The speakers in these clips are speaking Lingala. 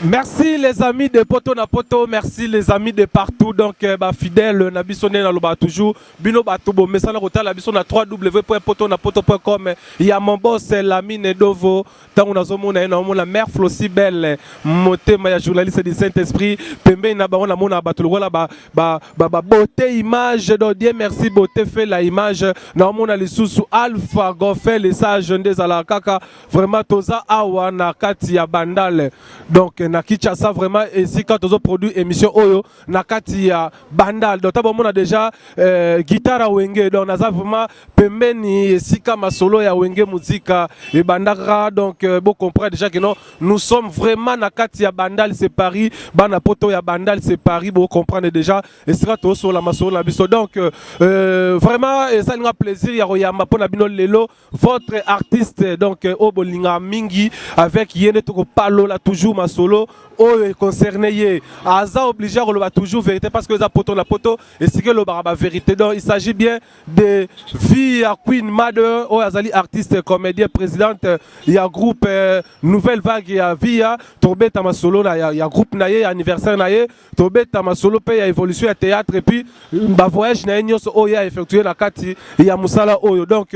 Merci les amis de Poto na Poto, merci les amis de partout. Donc, bah, fidèle, na biso na loba toujours. Bino bato bo mesana kotala biso na www.potonapoto.com. Il y a mon boss Lamine Dovo, tango nazomona ye naomona mère Flossi Belle, motema ya journaliste du Saint-Esprit, pembeni na bango namona bato lokola ba ba ba, ba beauté image, donc Dieu merci beauté fait la image, naomona lisusu Alpha Goffel le sage nde ezalaka kaka vraiment toza awa na kati ya Bandal. Donc na Kinshasa vraiment esika tozo produire émission oyo na kati ya Bandal. Donc tabomona déjà guitare Wenge, donc naza vraiment pembeni esika masolo ya Wenge Muzika ebandaka. Donc bo comprendre déjà que non, nous sommes vraiment na kati ya Bandal, c'est Paris, bana poto ya Bandal, c'est Paris, bo comprendre déjà esika tosola masolo na biso. Donc vraiment esalinga plaisir ya koyamba mpona bino lelo votre artiste, donc oyo bolinga mingi, avec ye nde tokopalola toujours masolo oyo econcerne ye. Aza obligé koloba toujours vérité parce que eza Poto na Poto, esika elobaka bavérité. Donc il s'agit bien de Vie ya Queen Mother, oyo azali artiste comédien, présidente ya groupe Nouvelle Vague ya Via. Tobeta masolo na ya groupe na ye, ya anniversaire na ye, tobeta masolo mpe ya évolution ya théâtre et puis bavoyage na ye nyonso oyo ye aeffectue na kati ya mosala oyo. Donc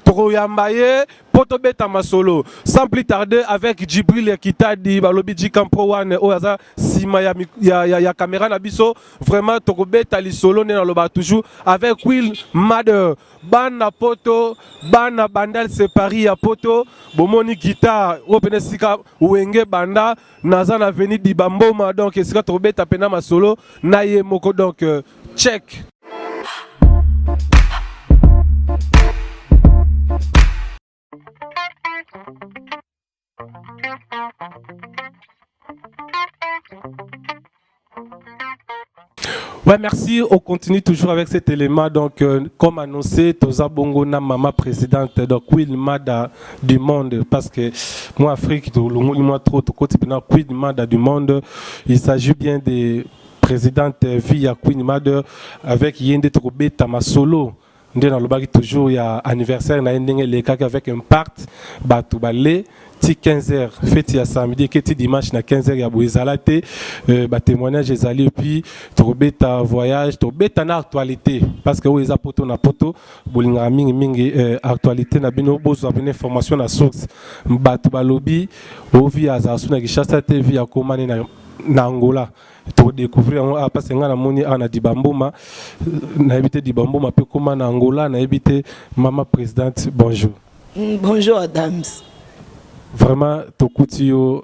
tokoyamba ye mpo tobeta masolo sans plus tarder avec Djibril Kitadi, balobi Djikampro One, oyo aza nsima ya caméra na biso. Vraiment tokobeta lisolo nde nalobaka toujours avec Will Mother. Bana poto, bana Bandal, c'est Paris ya poto, bomoni guitare oyo pene esika Wenge banda, naza na avenue Dibamboma. Donc esika tokobeta pena masolo na ye moko. Donc check. Ouais, merci. On continue toujours avec cet élément. Donc, comme annoncé, toza bongo na mama présidente, donc Queen Mada du monde. Parce que moi, Afrique, moi trop, côté Queen Mada du monde. Il s'agit bien des présidente Via Queen Mada, avec ye nde tokobeta masolo. Nde nalobaki toujours ya anniversaire na ye, ndenge elekaki avec impact, bato bale ti 15 heures, feti ya samedi eketi dimanche na 15 heures ya boye ezala te. Batémoignage ezali, et puis tokobeta voyage, tobeta na actualité parce que oyo eza Poto na Poto, bolingaka mingimingi actualité na bino, bozwa bino information na source. Bato balobi ovi azala so na Kinshasa te, vi akomani na Angola. Todécouvrir yango awa parce ngai namoni awa na Dibamboma, nayebi te Dibamboma mpe koma na Angola, nayebi te. Mama présidente, bonjour. Bonjour Adams. Vraiment tokuti yo,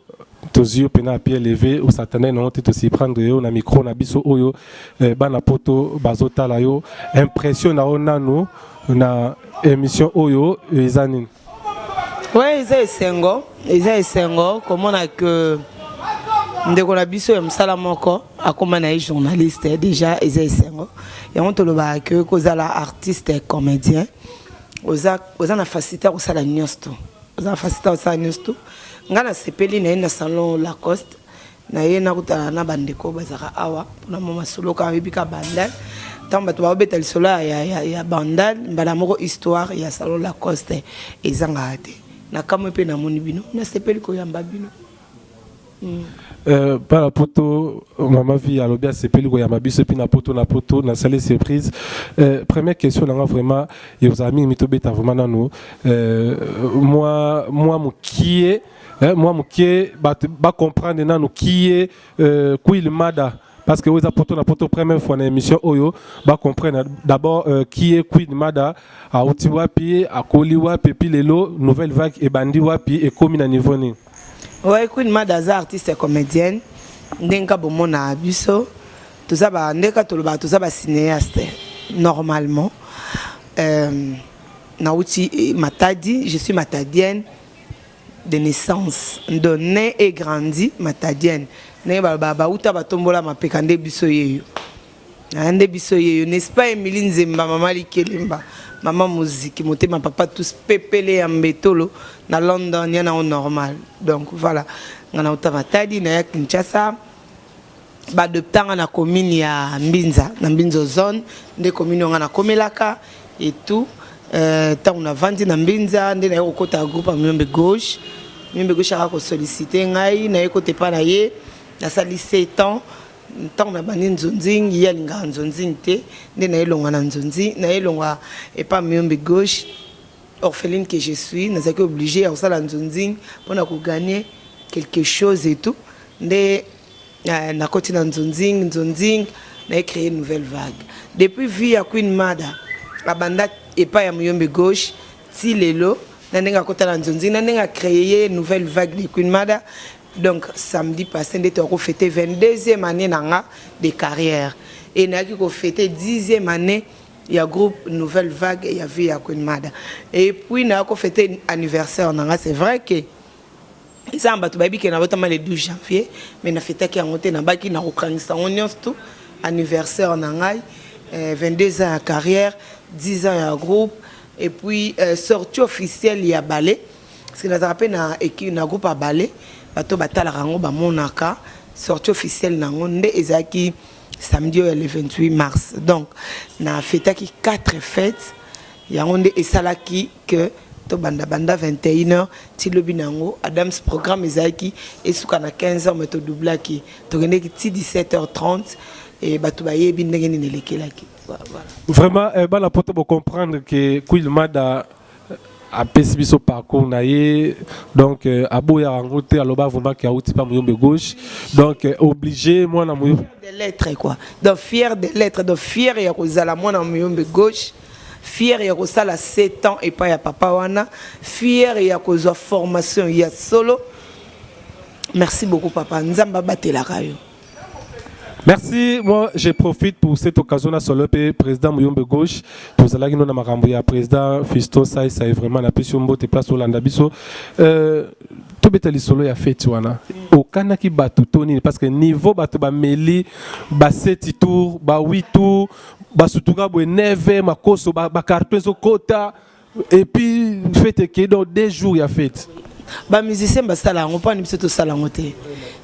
tozwi yo mpena à pied levé, osatane nango te, tosi prendre yo na micro na biso oyo bana poto bazotala yo. Impression na yo nanu na émission oyo eza nini? Ouais, eza esengo, eza esengo komona ke ndeko na biso ya mosala moko akóma na ye journaliste. Déjà eza esengo. Yango tolobaka ke kozala artiste comédien, oza na facilité ya kosala nyonso to oza na facilité ya kosala nyonso to. Ngai nasepeli na ye na salon Lacoste na ye, nakutana na bandeko bazalaka awa mpona mwa masolo. Kaka oyebi ka Bandal, ntango bato baobeta lisolo ya Bandal, mbala moko histoire ya salon Lacoste ezangaka te. Nakamwe mpe namoni bino, nasepeli koyamba bino. Bana poto, mama Vi alobi asepeli koyamba biso et puis na Poto na Poto nasali surprise. Première question nanga vraiment ekozala mingi, tobeta vraiment nanu mwa mokie, mwa mokie, bato bacomprendre nanu qui est Queen Mada, parce que oyo eza Poto na Poto, première fois na émission oyo, bacomprendre d'abord qui est Queen Mada, auti wapi, akoli wapi, et puis lelo Nouvelle Vague ebandi wapi, ekomi na niveau nini? Ouais, Queen Mada aza artiste comédienne. Ndenge ka bomona biso toza ba, ndenge ka tolobaka, toza bacinéaste normalement. Nauti Matadi, je suis matadienne de naissance, de né et grandi matadienne. Ndenge balobaka bauta batombola mapeka, nde biso yeyo, nde biso yeyo, n'est-ce pas? Emili Nzemba, mama Likelemba, mama moziki motema, papa tous pepele ya mbetolo na London ya nango normal. Donc voilà, nga nauta Matadi, naya Kinshasa, baadoptanga na commune ya Mbinza, na Mbinza zone nde commune oyo nga nakomelaka et tout. Ntango navandi na Mbinza nde naye kokota groupe ya Muyombe Gauche. Muyombe Gauche aka kosollicite ngai, naye kota epa na ye. Nasali 7 ans. Ntango nabandi nzonzing, ye alingaka nzonzing te, nde nayelongwa na nzonzing, nayelongwa epa Muyombe Gauche, orpheline que je suis, nazalaki obligé ya kosala nzonzing mpona kogagner quelque chose et tout. Nde nakoti na nzonzing, nzonzing naye créer Nouvelle Vague. Depuis vie ya Queen Mada abanda epai ya Muyombe Gauche ti lelo, na ndenge akota na nzonzing, na ndenge acréer Nouvelle Vague de Queen Mada. Donc samedi passé nde tokofêter 22e année na nga de carrière et nayaki kofêter 10e année ya groupe Nouvelle Vague ya vie ya Queen Mada. Et puis nayaki kofêter anniversaire na nga. C'est vrai que eza na bato bayebi ke nabotama le 12 janvier, mais nafetaki yango te. Nabaki na kokangisa yango nyonso tu anniversaire na ngai, 22 ans ya carrière, 10 ans ya groupe et puis sortie officielle ya ballet, parce que nazalaka mpe na équipe, na groupe ya ballet. Bato batalaka yango, bamonaka sortie officielle na yango nde ezalaki samedi oyo ya le 28 mars. Donc nafetaki 4 fêtes. Yango nde esalaki que tobanda banda 21 heures ti lobi na yango. Adams programme ezalaki esuka na 15 heures, mais todoublaki, tokendeki ti 17 h 30 e bato bayebi ndenge nini elekelaki. Voilà. Vraiment, bana poto, bocomprendre que Queen Mada apesi biso parcours na ye. Donc aboyaka yango te, aloba vraiment ke auti pa Muyombe Gauche, donc obligé mwana Muyombe. De l'être quoi, donc fier de l'être, donc fier ya kozala mwana Muyombe Gauche, fier ya kosala 7 ans epai ya papa wana, fier ya kozwa formation ya solo. Merci beaucoup papa, Nzambe abatelaka yo. Merci. Moi, je profite pour cette occasion là solo président Muyombe Gauche. Tozalaki no na makambo ya président Fiston Sai Sai, vraiment na pesi mbote place olanda biso. Tobeta lisolo ya fête wana. Okanaki bato to nini? Parce que niveau bato bameli ba 7 tours, ba 8 tours, basutuka boye 9 makoso, ba, ba carton ezokota et puis fête ekei, donc 2 jours ya fête. Bamusicien basala yango, mpo ani biso tosala yango te.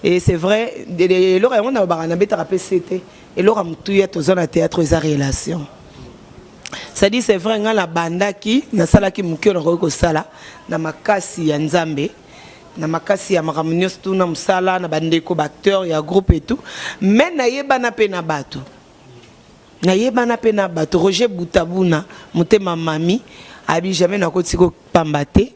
Et c'est vrai, eloko yango nalobaka, nabetaka mpe se te. Eloko ya motuya toza na théâtre eza relation. C'est-à-dire, c'est vrai, ngai nabandaki, nasalaki moke oyo nakoki kosala na makasi ya Nzambe, na makasi ya makambo nyonso tu, na mosala na bandeko baacteur ya groupe et tout, mais nayebana mpe na bato, nayebana mpe na bato. Roger Butabuna, motema mami abi, jamais nakoti kopamba te.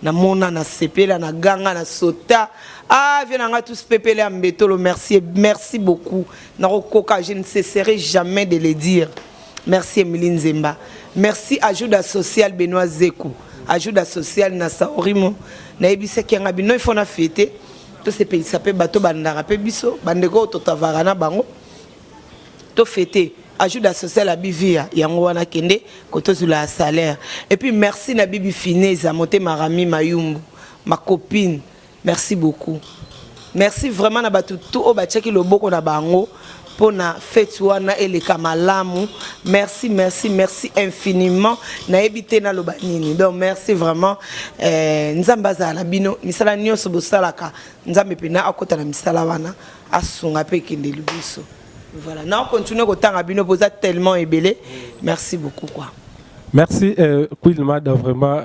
Namona, nasepela, naganga, nasota. Ah, vie na nga tous pepele ya mbetolo. Merci, merci beaucoup. Nakokoka, je ne cesserai jamais de le dire. Merci Emilie Nzemba, merci ajuda social Benoît Zeku, ajuda social na Saorimo. Nayebisaki yanga bino, ifo na fete, tosepelisa mpe bato bandaka mpe biso, bandeko oyo totavaka na bango, tofete. Ajuda social ya bivia yango wana, kende kotozula ya salaire. Et puis merci na Bibi Fineza, motema Rami Mayumbu, ma copine, merci beaucoup. Merci vraiment na bato tu oyo batiaki loboko na bango mpona fete wana eleka malamu. Merci, merci, merci infiniment. Nayebi te naloba nini. Donc merci vraiment. Nzambe azala na bino. Misala nyonso bosalaka, Nzambe mpena akɔta na misala wana, asunga mpe ekende liboso. Voilà, na continue kotanga bino, boza tellement ebele. Merci beaucoup quoi. Merci Queen Mada, vraiment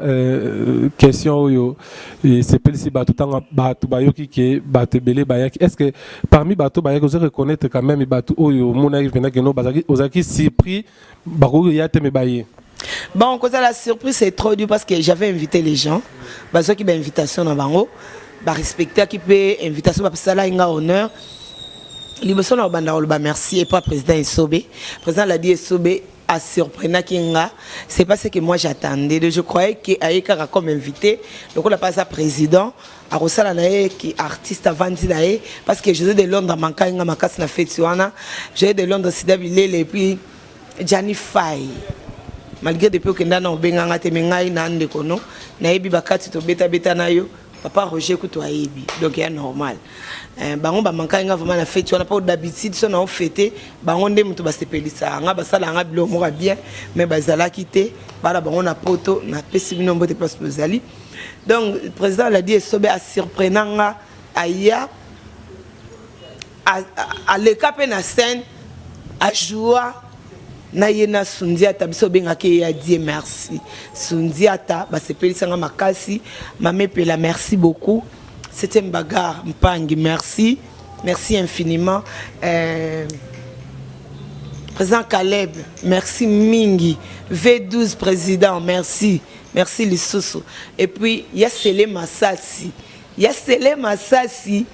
question oyo esepelisi bato ntango bato bayoki ke bato ebele bayaki. Est ce que parmi bato bayaki, ozo reconnaître quand même bato oyo omonaki mpenza keno ozalaki surpris, bakoki ya te, me baye? Bon, cause la surprise, c'est trop dur parce que j'avais invité les gens. Bazoki ba invitation na bango, ba respecter qui peut invitation, ba sala inga honneur. Liboso na banda koloba merci et pas président Esobe. Président l'a dit, Esobe a surprenaki nga. C'est pas ce que moi j'attendais. Je croyais que aye kaka comme invité. Donc on a pas ça président. Akosala na ye ki artiste avandi na ye, parce que José de Londres manka nga makasi na fête wana. José de Londres, Sida Bilele et puis Gianni Fay, malgré depuis okenda na obenganga te, me ngai na ndeko no nayebi bakati tobetabeta na yo. Papa Roger kutu ayebi, donc ya normal. Bango bamankai nga vraiment na fête wana, mpo d'habitude so na ofete bango nde moto basepelisaka nga, basalaka nga biloko moko ya bien, mais bazalaki te. Bana bango na poto, napesi bino mbote place bozali. Donc président aladi Esobe asurprenant nga, aya, aleka mpe na scène, ajoua. Na ye na Sundiata biso obengaki ye ya Dieu merci. Sundiata basepelisa nga makasi. Mame Pela merci beaucoup. Septième bagarre Mpangi merci. Merci infiniment. Euh, Président Caleb, merci mingi. V12 président, merci. Merci lisusu. Et puis Yasele Masasi. Yasele Masasi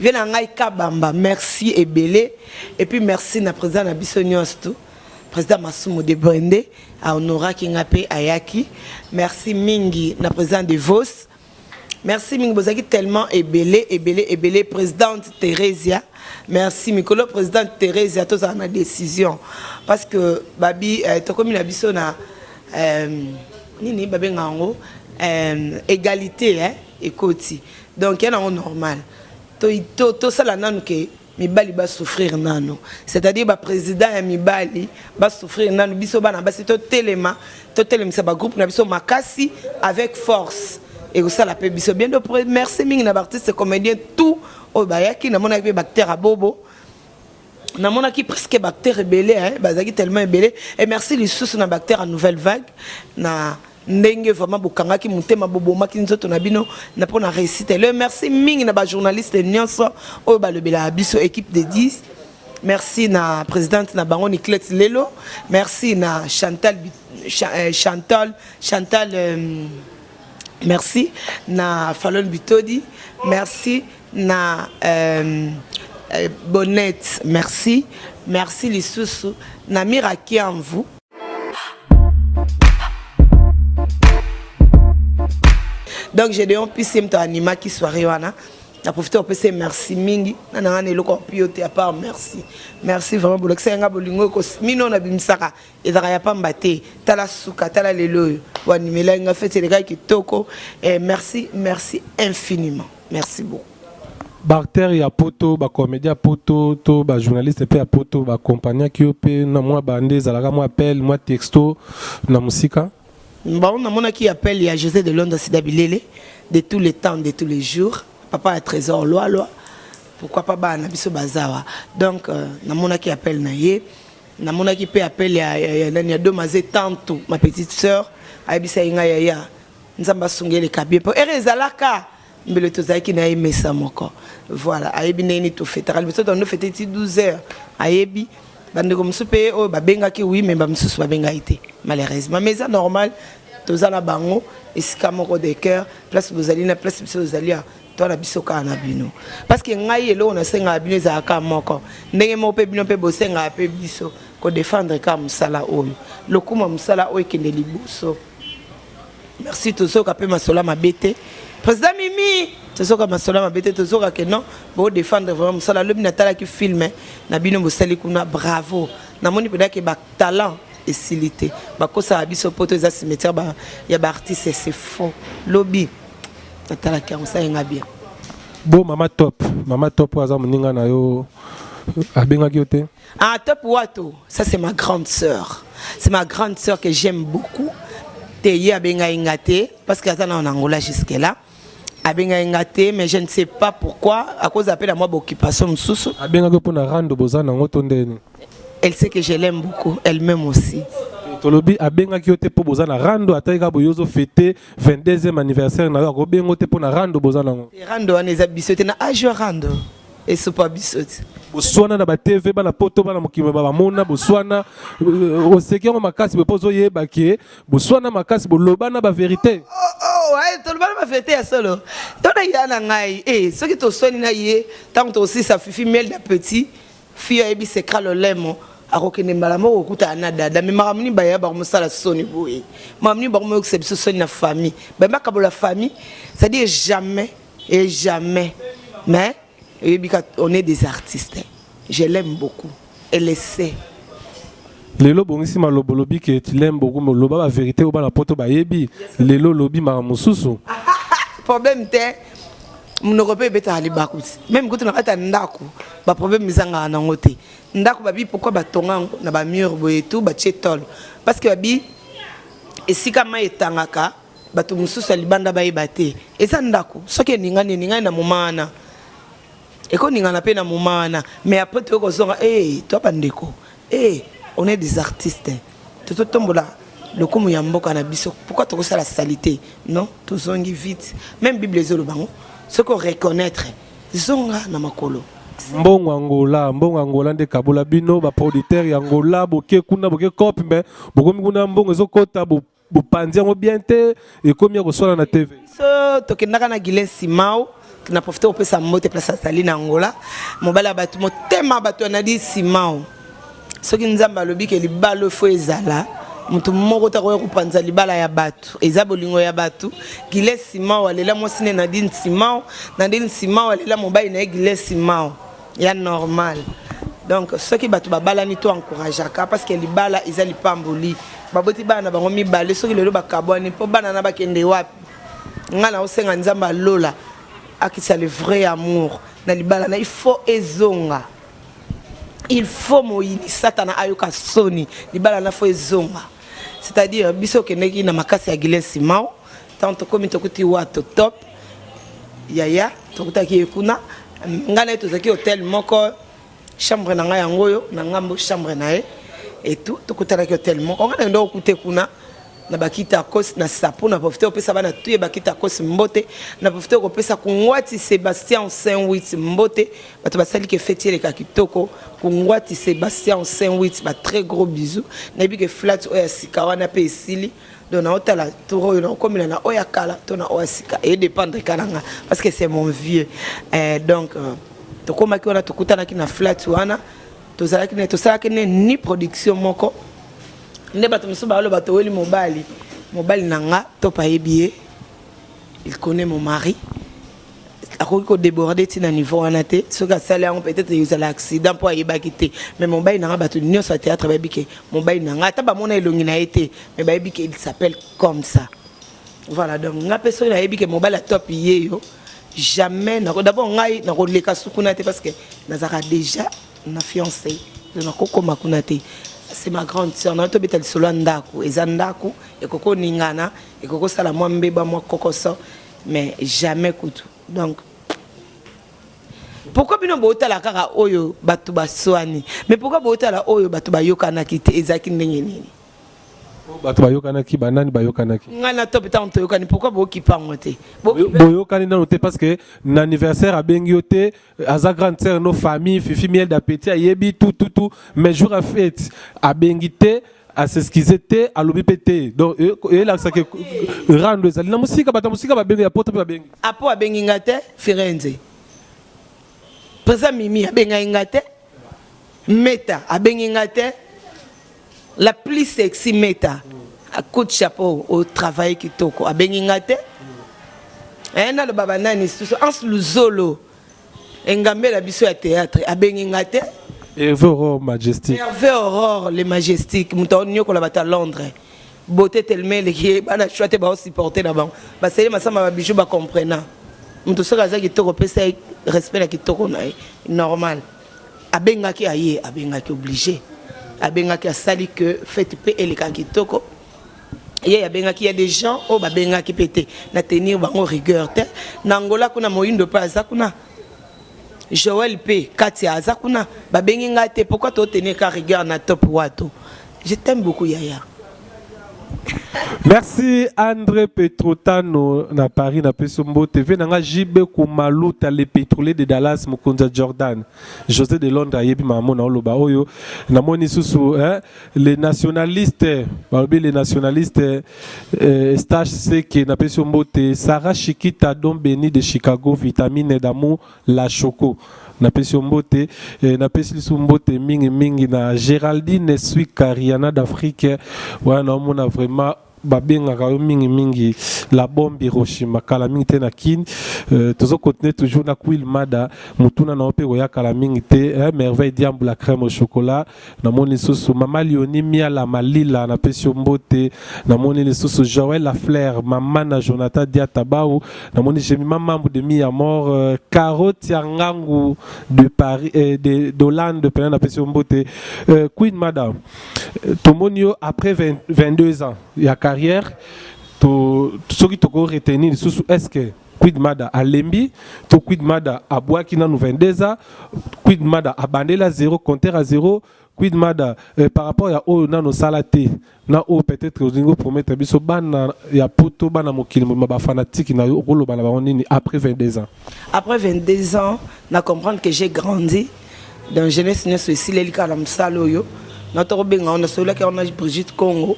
vie na ngai Kabamba, merci ebele. Et puis merci na président na biso nyonso. Président Masumu de Brende a honoraki nga pe ayaki. Merci mingi na président de Vos. Merci mingi bozalaki tellement ebele ebele ebele présidente Theresia. Merci mikolo présidente Theresia tozala na décision parce que babi euh, tokomi na biso na euh, nini babenga yango euh, égalité hein, ekoti donc ya nango normal tosala to, to nanu ke mibali ba souffrir nanu c'est-à-dire ba président ya mibali ba souffrir nanu biso bana basi totelema totelemisa ba groupe na biso makasi avec force ekosala mpe biso bien. Donc merci mingi na baartiste comédien tout oyo bayaki. Namonaki mpe baacteur ya bobo, namonaki presque baacteur ebele, hein, bazalaki tellement ebele. Et merci lisusu na baacteur ya Nouvelle Vague na ndenge vraiment bokangaki motema, bobomaki nzoto na bino na mpona réussite le. Merci mingi na bajournaliste nyonso oyo balobelaka biso, équipe de 10. Merci na présidente na bango Niclette Lelo, merci na Chantal Chantal Chantal merci na Falon Bitodi, merci na Bonnette, merci, merci lisusu na Mira Kiamvu. Donc Gédéon Pisi moto animaki soirée wana, na profite opesa merci mingi na nanga na eloko pio te à part merci. Merci vraiment, bolakisa nga bolingo mino nabimisaka ezalaka ya pamba te. Tala suka, tala lelo oyo boanimelaki nga fête, elekaki kitoko. Merci, merci infiniment, merci beaucoup. Baacteur ya poto, bacomédien ya poto to bajournaliste mpe ya poto baaccompagnaki yo mpe na mwa bande ezalaka mwa appel, mwa texto na mosika? Bon, namonaki appel ya José de Londres, Sida Bilele de tous les temps, de tous les jours, papa ya Trésor Lwalwa, pourquoi pas bana na biso bazawa. Donc namonaki appel na ye, namonaki mpe appel ya nani, ya Domaze Tantu, ma petite sœur, ayebisa ye ngai yaya Nzambe asunga eleka bien mpo ere ezalaka mbele tozalaki na ye mesa moko. Voilà, ayebi ndenge nini tofetaka liboso, tondo fete ti 12 heures. Ayebi bandeko mosusu mpe oyo babengaki, oui, mais bamosusu babengaki te malheureusement, mais eza normal, toza na bango esika moko de cœur. Place bozali na place biso tozali to na biso kaka na bino, parce que ngai eloko nasengaka bino ezalaka moko ndenge moko mpe bino mpe bosengaka mpe biso kodéfendre kaka mosala oyo, lokuma mosala oyo ekende liboso. Merci. Tozoka mpe masolo mabe te, président Mimi, tozoka masolo mabe te, tozoka ke non, bodéfendre vraiment mosala. Lobi natalaki film na bino bosali kuna, bravo. Namoni mpenza ke batalent esili te. Bakosaka biso poto eza cimetière ya baartiste, c'est faux. Lobi natalaki yango, sayenga bien. Bo mama Top, mama Top oyo aza moninga na yo, abengaki yo te? Ah, Top Wato, ça c'est ma grande sœur. C'est ma grande sœur que j'aime beaucoup. Te, ye abengai nga te parce que aza na Angola jusque là. Abengai nga te, mais je ne sais pas pourquoi, à cause appel à moi occupation mosusu. Abengaki mpo na rando boza nango to ndeni? Elle sait que je l'aime beaucoup, elle-même aussi. Tolobi abengaki yo te mpo boza na rando, ataki kaka boye ozofete 22e anniversaire na yo, akobengo te mpo na rando boza nango? Rando wana eza biso te na age ya rando, esopa biso te. Boswana na batv, bana poto, bana mokili bamona boswana, oseki yango makasi boye mpo ozoyeba ke boswana makasi, boloba na bavérité. Toloba na bavérité ya solo to na ya na ngai e soki toswani na ye ntango tokosilisa fifi miel da petit fille ayebi secret lolemo, akokende mbala moko kokutana na dada. Me makambo nini baya bakomosala soni boye? Makambo nini bakomoyokisa biso soni na famille? Bayembakabola famille, c'est-à-dire jamais et jamais. Mais oyebi, on est des artistes. Je l'aime beaucoup, elle le sait. Lelo bongisi maloba, olobi ke tu l'aimes beaucoup, mais oloba bavérité oyo bana poto bayebi. Lelo olobi makambo mosusu. Problème te, monoko mpe ebetaka libaku ti même kutu na kati ya ndako baproblème ezangaka nango te. Ndako babi pourquoi batonga yango na bamur boye tu batie tolo? Parce que babi esika mai etangaka, bato mosusu ya libanda bayeba te. Eza ndako, soki eningani, eningani na moma wana, ekoningana mpe na moma wana, mais après toyei kozonga e to bandeko e. On est des artistes, tozotombola lokumu ya mboka na biso. Pourquoi tokosala saleté? Non, tozongi vite. Même Bible ezoloba ngo, soki oreconnaître, zonga na makolo. Mbongo Angola, mbongo Angola nde kabola bino baproducteur ya Angola. Boke kuna, boke cope, mais bokomi kuna, mbongo ezokɔta, bopanzi yango bien te, ekomi ya koswala na TV. So tokendaka na Guilin Simao na profite kopesa mbote place azali na Angola, mobali ya bato, motema bato ya Nadi Simao. Soki Nzambe alobi ke libala efo ezala, moto moko takoya kopanza libala ya bato, eza bolingo ya bato. Guilin Simao alela mwasi ne Nadine Simao, Nadine Simao alela mobali na ye Guilin Simao, ya normal. Donc soki bato babalani, to encourageaka, parce que libala eza lipamboli. Baboti bana na bango mibale, soki lelo bakabwani, mpo bana na bakende wapi? Ngai na osenga Nzambe alola akisa le vrai amour na libala na, il faut ezonga. Il faut moyini Satana ayoka soni, libala na faut ezonga. C'est-à-dire biso okendeki na makasi ya Guilin Simao. Ntango tokomi, tokuti wato top yaya, tokutaki ye kuna. Ngai na ye tozalaki hotel moko, chambre na ngai yango oyo na ngambo, chambre na ye et tout. Tokutanaki hotel moko, ngai na ndo okute kuna na bakita kosi na sapo. Na profite kopesa bana tu ye bakita kosi mbote, na profite kopesa Kungwati Sébastien Saint 8 mbote, bato basali ke feti eleka kitoko. Kungwati Sébastien Saint 8, ba très gros bisous. Nayebi ke flat oyo ya sika wana mpe esili, donc naotala tour oyo naokomela na oyo ya kala to na oyo ya sika, edépendre ka na nga, parce que c'est mon vieux. Donc tokomaki wana, tokutanaki na flat wana, tozalaki ne tosalaki ne ni production moko nde bato mosusu baloba toweli mobali. Mobali na nga to payebi ye, il connaît mon mari. Akoki kodéborde ntina niveau wana te. Soki asali yango, peut-être ezala accident mpo ayebaki te. Mais mobali na nga, bato nyonso ya théâtre bayebi ke mobali na nga, ata bamona elongi na ye te, mais bayebi ke il s'appelle comme ça. Voilà. Donc nga mpe soki nayebi ke mobali atop ye yo, jamais d'abord ngai nakoleka su kuna te, parce que nazalaka déjà na fiancé, donc nakokóma kuna te. C'est ma grande sœur. Na tobeta lisolo ya ndako, eza ndako ekoki koningana, ekoki kosala mwa mbeba, mwa kokoso, mais jamais kutu. Donc pourquoi bino bootala kaka oyo bato baswani, mais pourquoi bootala oyo bato bayokanaki te? Ezalaki ndenge nini? Bato bayokanaki, banani bayokanaki? Ngai na top, ntango toyokani, pourquoi bookipa yango te? Boyokani nano te, parce que na anniversaire abengi yo te. Aza grande sœur, no famille Fifi Miel d'Appétit ayebi tout tout tout, mais jour ya fête abengi te, as'excuse te, alobi mpe te. Donc eyelakisaki rando ezali na mosika. Bato ya mosika babengi, ya poto mpe babengi. Apo abengi nga te. Firenze, président Mimi abengai nga te. Meta abengi nga te, la plus sexy Meta, coup de chapeau au travail kitoko, abengi nga te. Naloba banani susu? Anse Luzolo, engambela biso ya théâtre, abengi nga te. Hervé Aurore Majestic. Hervé Aurore le Majestic, moto aoniokola bato ya Londres, beauté tellement eleki bana choix te, baosupporte na bango, basali masamba, babiju, bacomprena moto soki aza kitoko, opesa ye respect na kitoko na ye, normal. Abengaki, aye, abengaki obligé, abengaki, asali que fête mpe eleka kitoko. Ye abengaki ya des gens oyo babengaki mpe te, na tenir bango rigueur te. Na Angola kuna, moyindo mpe aza kuna, Joel mpe kati aza kuna, babengi ngai te. Pourquoi totenir ka rigueur na top wato? Je t'aime beaucoup, yaya. Merci André Petrotano na Paris, na peso mbote. Ve nanga JB Kumaluta, le pétrolier de Dallas, mokonzi ya Jordan. José de Londres ayebi mamo na oloba oyo. Namoni susu hein, les nationalistes, balobi les nationalistes Stache Seke na peso mbote. Sarah Chiquita Don Béni de Chicago, vitamine d'amour la choco. Napesi yo mbote. Napesi lisusu mbote mingi mingi na Géraldine Swika Riana d'Afrique wana, naomona vraiment babengaka yo mingimingi la bombe Hiroshima. Kala mingi te na Kine, tozocontinue toujours na Queen Mada. Motuna na yo mpe koya kala mingi te. Merveille Diambu, la crème au chocolat. Namoni lisusu mama Lioni Miala Malila, napesi yo mbote. Namoni lisusu Joël Lafleur, mama na Jonathan Diatabau. Namoni Jemima Mambu de Mia Mort, Carotte ya Ngangu de Paris, de d'Hollande mpena, napesi yo mbote. Queen Mada, tomoni yo après 20, 22 ans ya carrière to, soki toko retenir lisusu, est ce que Queen Mada alembi to Queen Mada abwaki nanu 22 ans, Queen Mada abandeli à zéro, compteur à zéro? Queen Mada, par rapport ya oyo nano osala te na oyo peut-être olingi opromettre biso, bana ya Poto, bana mokili mobima, bafanatike na yo, okoloba na bango nini après 22 ans? Après 22 ans, na comprendre que j'ai grandi dans jeunesse nyonso esileli kaka na mosala oyo nata kobenga ngo. Nasololaki yango na Brigitte Congo,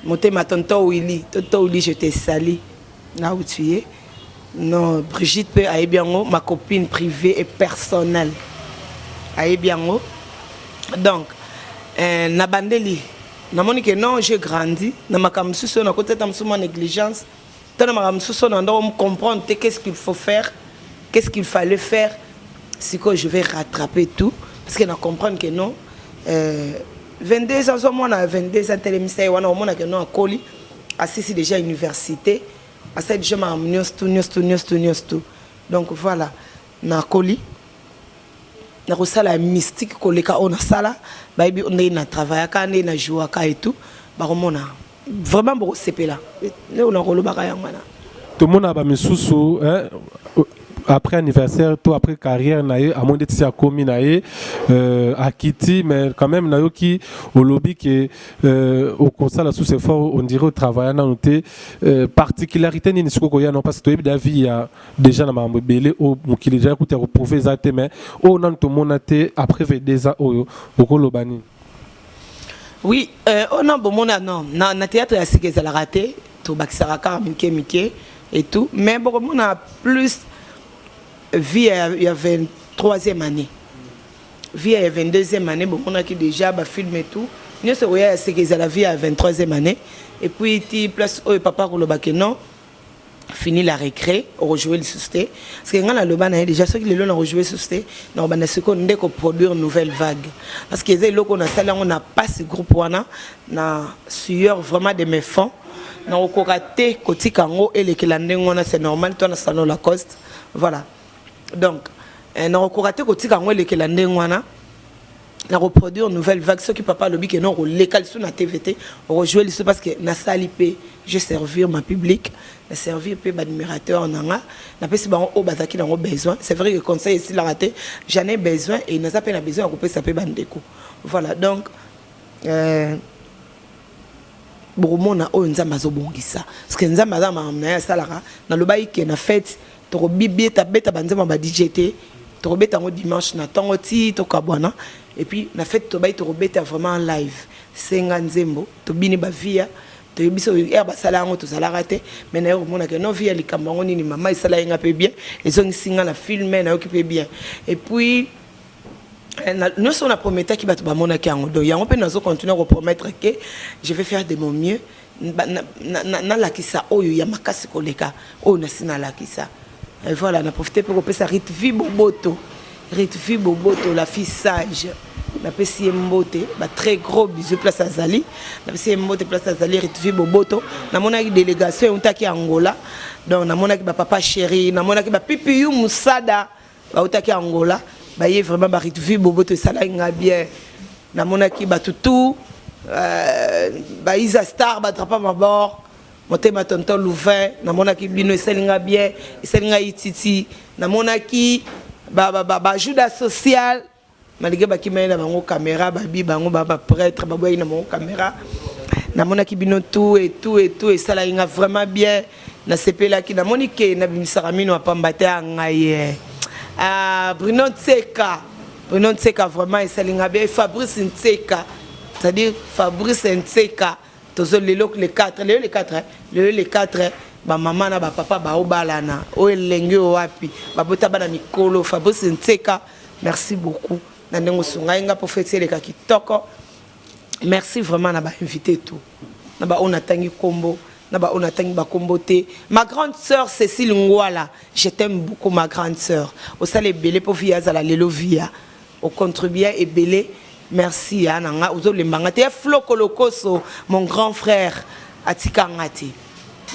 motema tonton Willy. Tonton Willy, je te sali là où tu es. Non, Brigitte mpe ayebi yango, ma copine privée et personnelle, ayebi yango. Donc na bandeli namoni ke non, j'ai grandi na makambo mosusu oyo nakoti ata mosusu mwa négligence to na makambo mosusu oyo na ndako comprendre te qu'est-ce qu'il faut faire, qu'est-ce qu'il fallait faire. Sikoyo je vais rattraper tout parce que na comprendre que non, 22 ans, ozomona 22 ans, telemisa ye wana, omona ke non, akoli, asisi déjà université, asali déjà makambo nyonso tu, nyonso tu, nyonso tu, nyonso tu. Donc voilà, nakoli, nakosala mystique koleka oyo nasala. Bayebi ndenge na travaillaka, ndenge na jouaka et tout. Bakomona vraiment, bokosepela nde nakolobaka yango wana. Tomona bamisusu après anniversaire to après carrière na ye, amoni ndeti si akomi na ye, akiti. Mais quand même nayoki olobi ke okosala sous effort, on dirait otravailla nanu te. Particularité nini sikoyo koya? Non, parce que toyebi da vie ya déjà na makambo ebele oyo mokili déjà kuta ya koprouver eza te, mais oyo nanu tomona te après 22 ans, oyo okoloba nini? Oui, oyo na bomona, non, na théâtre ya sika ezalaka te, tobakisaka kaka mike mike et tout. Mais bokomona plus vie ya 23e année, vie ya 22e année. Bomonaki déjà bafilm et tout, nyonso ekoya ya sika ezala vie ya 23e année. Et puis ti place oyo papa kolobaki non, fini la récré, okojouer lisusu te, parce que ngai naloba na ye déjà, soki lelo nakojouer lisusu te, nakobanda sikoyo nde koproduire nouvelle vague, parce que eza eloko nasali yango na pasi, groupe wana na sueur vraiment de mes fonds. Nakokoka te kotika yango elekela ndenge wana. C'est normal to na salon Lacoste, voilà. Donc nakokoka te kotika yango elekela ndenge wana. Na reproduire nouvelle vague. Soki papa alobi ke non, koleka lisusu na TV te, okojouer lisusu, parce que nasali mpe, je servir ma public, na servir mpe baadmirateur na nga, napesi bango oyo bazalaki nango besoin. C'est vrai que conseil esilaka te, j'en ai besoin et naza mpe na besoin ya kopesa mpe bandeko. Voilà, donc bokomona oyo Nzambe azobongisa, parce que Nzambe aza makambo na ye asalaka. Nalobaki ke na fête tokobibeta beta banzembo ba DJ te, tokobeta yango dimanche na ntongo ti tokabwana. Et puis na fête tobai tokobeta vraiment live, senga nzembo, tobini bavia, toyebi biso ere basala yango, tozalaka te. Mais naye komonaka no vie ya likambo yango nini, mama esala ye nga mpe bien, ezongisi nga na film, nayoki mpe bien. Et puis nyonso na prometaki, bato bamonaki yango. Donc yango mpe nazocontinue kopromettre ke je vais faire de mon mieux, nalakisa oyo ya makasi koleka oyo nasi nalakisa. Et voilà, na profite mpe kopesa Ritvi Boboto, Ritvi Boboto, la fille sage, napesi ye mbote, ba très gros bisous place azali. Napesi ye mbote place azali, Ritvi Boboto. Namonaki délégation eutaki Angola, donc namonaki bapapa chéri, namonaki bapipiyu mosada bautaki Angola, baye vraiment. Baritvi Boboto, esalaki nga bien. Namonaki bato tout, baisa star, badrapa mabor, motema tonton Louvain, namonaki bino, esali nga bien, esali ngai titi. Namonaki bajuda social, malgré bakimai na bango caméra, babi bango baprêtre baboyaki na bango caméra. Namonaki bino tout et tout et tout, esalaki nga vraiment bien, nasepelaki. Namoni ke nabimisaka mino ya pamba te ya ngai ye. Ah, Bruno Ntseka, Bruno Ntseka, vraiment esali nga bien. Fabrice Ntseka, c'est-à-dire Fabrice Ntseka, tozo lelo le 4, lelo le 4, lelo le 4, bamama na bapapa baobalana oyo elenge oyo wapi babota bana mikolo. Fabrice Ntseka, merci beaucoup na ndenge osungai nga mpo feti eleka kitoko. Merci vraiment na bainvité tout, na baoyo natangi nkombo, na baoyo natangi bakombo te. Ma grande sœur Cécile Ngwala, je t'aime beaucoup, ma grande sœur. Osala ebele mpo via azala lelo, via ocontribua ebele. Merci ya na nga, ozolemba nga te. Ya Flo Kolokoso, mon grand frère, atika nga te.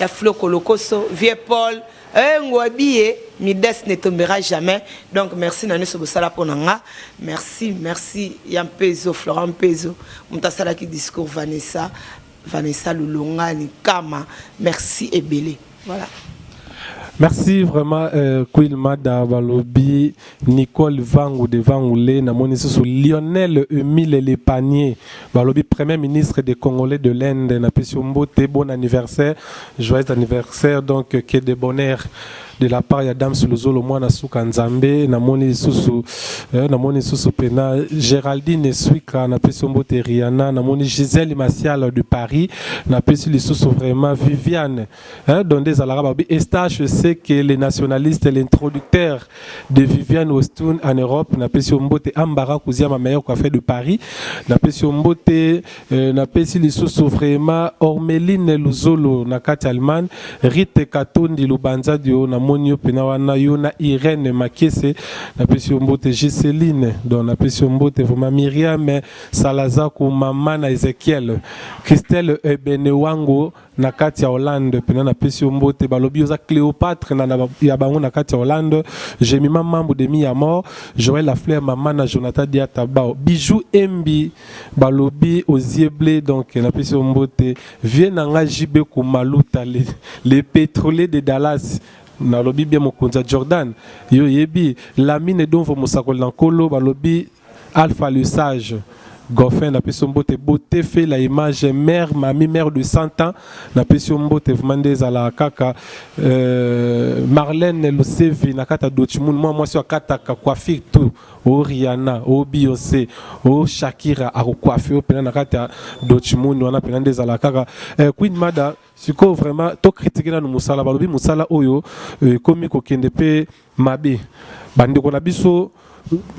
Ya Flo Kolokoso, vieux Paul Ngwabi, Midas ne tombera jamais. Donc merci na nyonso bosala mpo na nga. Merci, merci ya Mpezo, Florent Mpezo, moto asalaki discours, Vanessa, Vanessa Lulongani Kama, merci ebele. Voilà. Merci vraiment Queen Mada balobi Nicole Vangu de Vangule namoni susu Lionel Emile Le Panier balobi premier ministre des Congolais de l'Inde napesi yo mbote, bon anniversaire, joyeux anniversaire, donc que de bonheur de la part ya Dams Luzolo mwana suka Nzambe. Namoni lisusu namoni lisusu pena Géraldine Swika, napesi yo mbote. Rihanna, namoni Gisèle Masial de Paris, napesi lisusu vraiment Viviane, hein, donde ezalaka babi Estache c'est que les nationalistes, l'introducteur de Viviane Westun en Europe, napesi yo mbote. Ambara Kuziama, meilleur coiffeur de Paris, napesi yo mbote. Napesi lisusu vraiment Ormeline Luzolo na kati Allemagne, Rite Katondi Lubanza dio, namoni yo pena wana, yo na Irène Makese, napesi yo mbote. Giseline, donc napesi yo mbote vraiment. Myriam Salazaku, mama na Ezekiel, Christelle Ebenewango na kati ya Hollande mpena, napesi yo mbote. Balobi oza Cléopâtre na ya bango na kati ya Hollande. Jemima Mambu de Miyamor, Joël Lafleur, mama na Jonathan Diata Bao, Bijou Embi, balobi Ozieble, donc napesi yo mbote. Vie na nga JB Komaluta, les pétroliers de Dallas, nalobi bien mokonzi ya Jordan, yo oyebi Lamine Donvo, mosakoli na nkolo, balobi Alpha le Sage Goffin, napesi yo mbote. Beauté fait la image, mère mami, mère de 100 ans, napesi yo mbote vraiment. Nde ezalaka kaka Marlène Lusevi na kati ya Dortmund, mwa mwasi oyo akataka coiffure tout, o Rihanna, o Beyoncé, o Shakira, akocoiffe oyo mpena na kati ya Dortmund wana mpena. Nde ezalaka kaka Queen Mada. Sikoyo vraiment tocritiquer nanu mosala. Balobi mosala oyo ekomi kokende mpe mabe. Bandeko na biso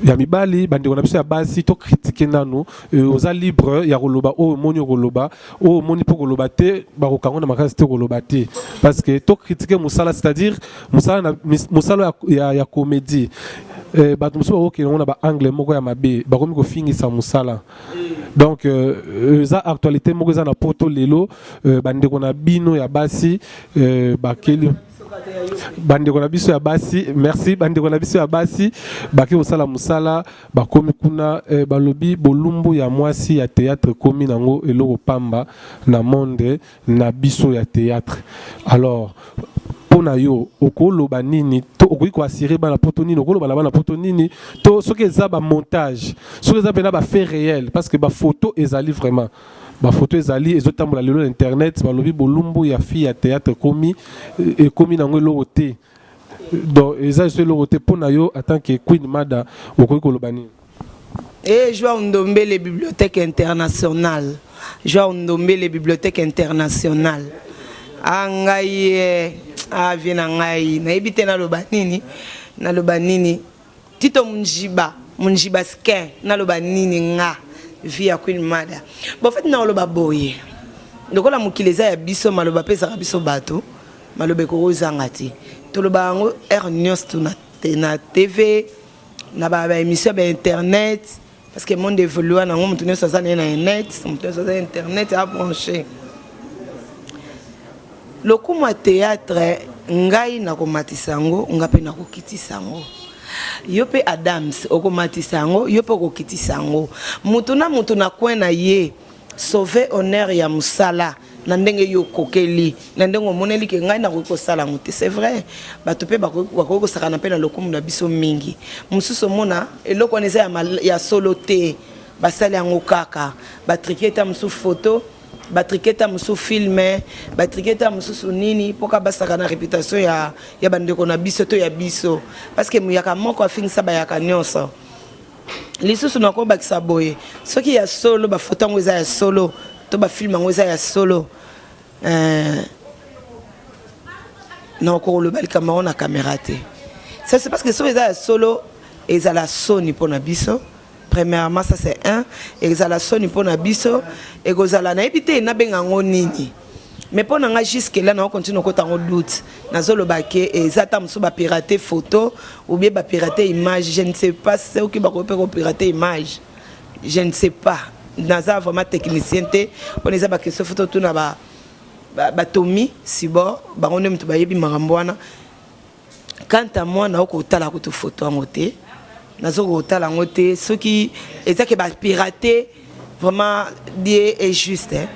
ya mibali, bandeko na biso ya basi, tocritiquer nanu. Oza libre ya koloba oyo omoni, okoloba oyo omoni mpo koloba te, bakokango na makasi te koloba te, parce que tocritiquer mosala, c'est-à-dire mosala na mosala ya comédie, bato mosusu bakokende yango na baangle moko ya mabe, bakomi kofingisa mosala. Donc eza actualité moko eza na poto lelo. Bandeko na bino ya basi, bakeli bandeko na biso ya basi, merci, bandeko na biso ya basi bake kosala mosala, bakomi kuna, balobi bolumbu ya mwasi ya théâtre ekomi nango eloko pamba na monde na biso ya théâtre. Alors mpo na yo okoloba nini to okoki koassurer bana poto nini, okoloba na bana poto nini, to soki eza bamontage, soki eza mpena bafait réel? Parce que bafoto ezali vraiment, bafoto ezali ezotambola lelo na internet. Balobi bolumbu ya fille ya théâtre ekomi nango eloko te. Donc eza eso eloko te. Mpo na yo en tant que Queen Mada, okoki koloba nini? Et Joao Ndombele, Bibliothèque internationale. Joao Ndombele, Bibliothèque internationale. A ngai avie na ngai, nayebi te naloba nini, naloba nini. Tito Munjiba, Munjiba skin, naloba nini nga vie ya Queen Mada? Bon, fait naloba boye: lokola mokili eza ya biso, maloba mpe ezaka biso bato, maloba ekokozanga te. Toloba yango heure nyonso na TV, na baémission ya bainternet, parce que monde évolue nango. Moto nyonso aza naye na net, moto nyonso aza na internet abranché. Lokumu ya théâtre, ngai nakomatisa yango, nga mpe nakokitisa yango. Yo mpe Adams okomatisa yango, yo mpe okokitisa yango. Motu na motu na coin na ye, sauve honneur ya mosala na ndenge yo okokeli, na ndenge omoneli ke ngai nakoki kosala yango te. C'est vrai, bato mpe bakoki kosakana mpe na lokumu na biso mingi. Mosusu omona eloko wana eza ya solo te, basali yango kaka, batriquer ta mosusu photo, batriquer ta mosusu film, batriquer ta mosusu nini, mpoka basaka na réputation ya bandeko na biso to ya biso, parce que moyaka moko afingisa bayaka nyonso. Lisusu nakobakisa boye: soki ya solo bafoto yango eza ya solo to bafilm yango eza ya solo, nakokoloba likambo yango na caméra te. Ça c'est parce que soki eza ya solo, ezala soni mpo na biso. Premièrement, ça c'est un, ezala soni mpo na biso, ekozala nayebi te nabenga yango nini. Mais mpo na nga, jusque là naocontinue okota yango doute. Nazoloba ke eza ata mosusu bapirate photo ou bien bapirate image, je ne sais pas. Soki bakoki mpe kopirate image, je ne sais pas, naza vraiment technicien te. Mpona eza baquestion photo, tuna batomi sibor, bango nde moto bayebi makambo wana. Quant à moi, naokotala kutu photo yango te, nazokotala yango te. Soki eza ke bapirate, vraiment Dieu est juste, hein?